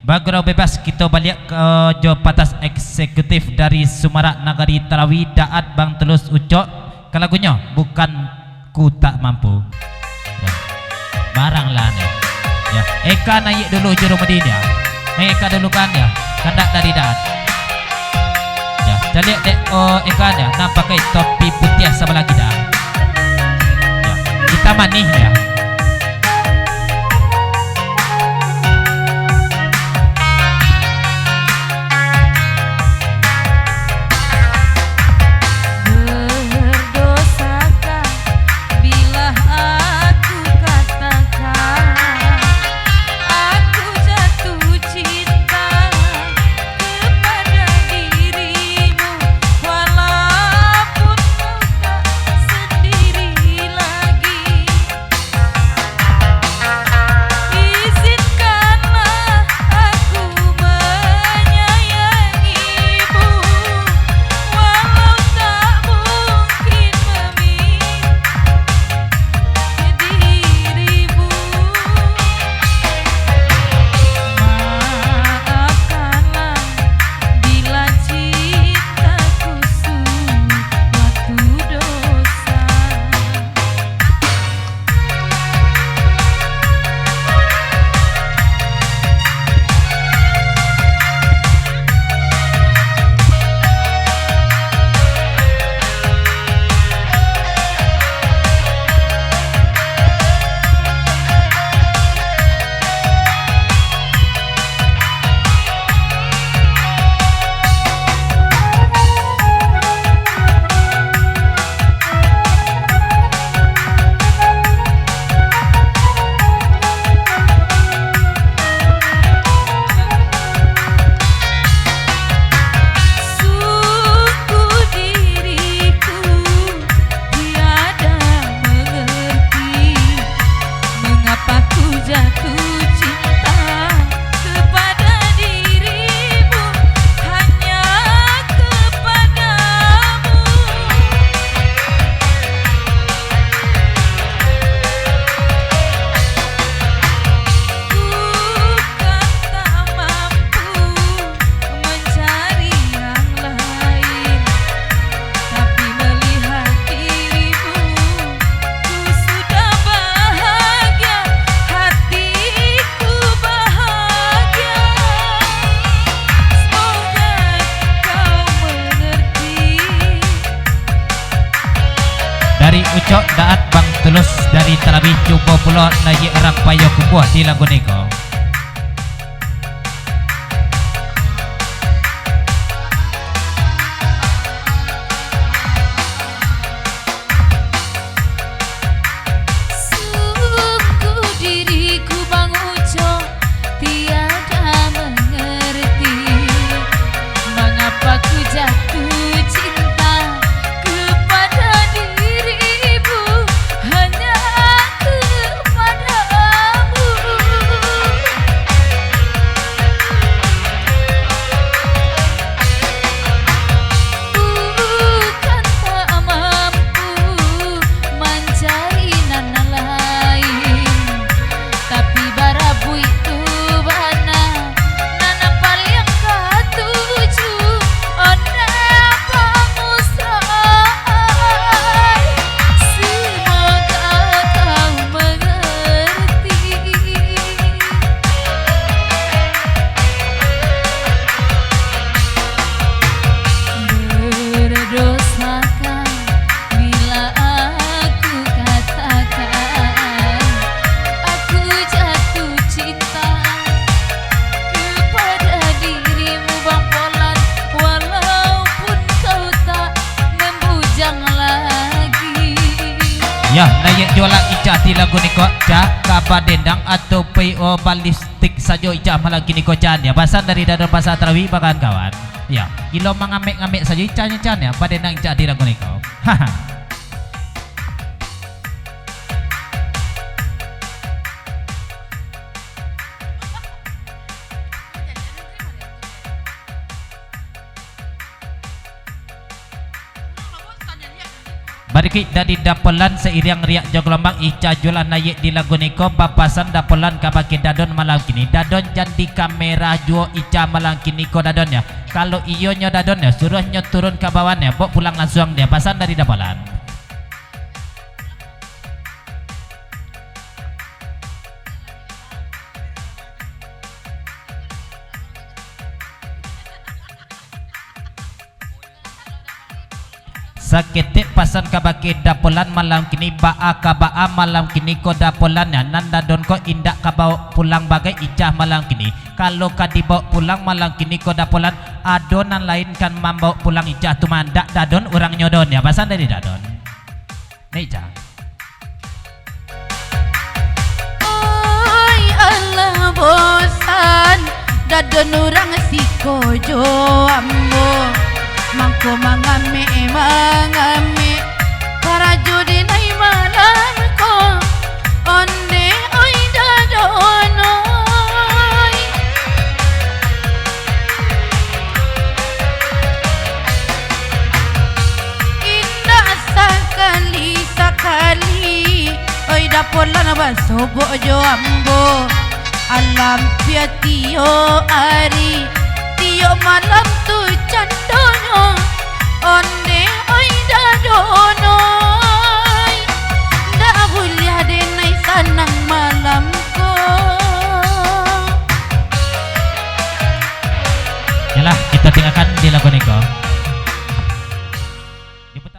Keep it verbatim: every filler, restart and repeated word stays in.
Bagurau bebas, kito baliak ka jo patas eksekutif dari Sumarak Nagari Talawi, Daat Bang Tulus Ucok, ka lagunyo Bukan Ku Tak Mampu. Yo. Baranglah ni. Yo. Eka naiak dulu, Jurumudi, yo. Naiak Eka dulu kan, yo. Kandak dari Daat. Yo, caliak dek, oh, Eka nyo, nan pakai topi putiah sabalah kida. Yo, hitam manih nyo. Berdosakah bila aku katakan, aku jatuh cinta kepada dirimu, walaupun kau tak sendiri lagi. Izinkanlah aku menyayangimu, walau tak mungkin meminta dirimu. Maafkanlah bila cintaku suatu dosa. Sungguh diriku tiada mengerti, mengapa ku jatuh cinta kepada dirimu, hanya kepadamu. Bukan tak mampu mencari yang lain, tapi melihat dirimu, ku sudah bahagia, hatiku bahagia. Semoga kau mengerti. Dari Ucok Daat Bang Tulus dari Talawi, cubo pulo naiak urang payo kukuah di lagu niko. Sungguh diriku Bang Ucok tiada mengerti, mangapa ku jatuh cinta kepada dirimu, hanya kepadamu. Bukan tak mampu mancari nan lain, tapi barabuik tu bana nan paliang katuju, ondeh pangusai. Semoga kau mengerti. Berdosakah bila aku katakan, aku jatuh cinta kepada dirimu, Bang Polan, walaupun kau tak membujang lagi. Yah, naiak juo lah Icah di lagu niko, Cah, ka badendang atau pai, oh, balistik sajo Icah malam kiniko, Cah, yo. Pasan dari Dadan Pasar Talawi, kawan-kawan. Yo, gilo mangamek-ngamek sajo Icah nyo, Cah, yo. Badendang Icah di lagu niko. Haha. Barikuik dari Dapolan, sairiang riak jo galombang, Ica jualah naiak di lagu niko, bapasan Dapolan kabake Dadon malam kini. Dadon jan di kamera juo Ica malam kini ko Dadon yo. Kalau iyo nyo Dadon yo, suruah nyo turun ka bawah nyo, baok pulang lansuang nyo, pasan dari Dapolan. Saketek pasan kabake Dapolan malam kini, baa ka baa malam kini ko Dapolan nyo, nan Dadon ko indak ka baok pulang bagai Ica malam kini. Kalau ka dibaok pulang malam kini ko Dapolan, ado nan lain kan mambaok pulang Ica tu mah, ndak Dadon urang nyo Don, yo pasan dari Dadon. Ni, Ica. Oi, alah bosan, Dadon urang siko jo ambo. Mangko mangamek, mangamek, karajo denai malam ko. Ondeh, oi, Dadon, oi. Indak sakali-sakali, oi, Dapolan basobok jo ambo. Alam pia tiok ari, tiok malam tu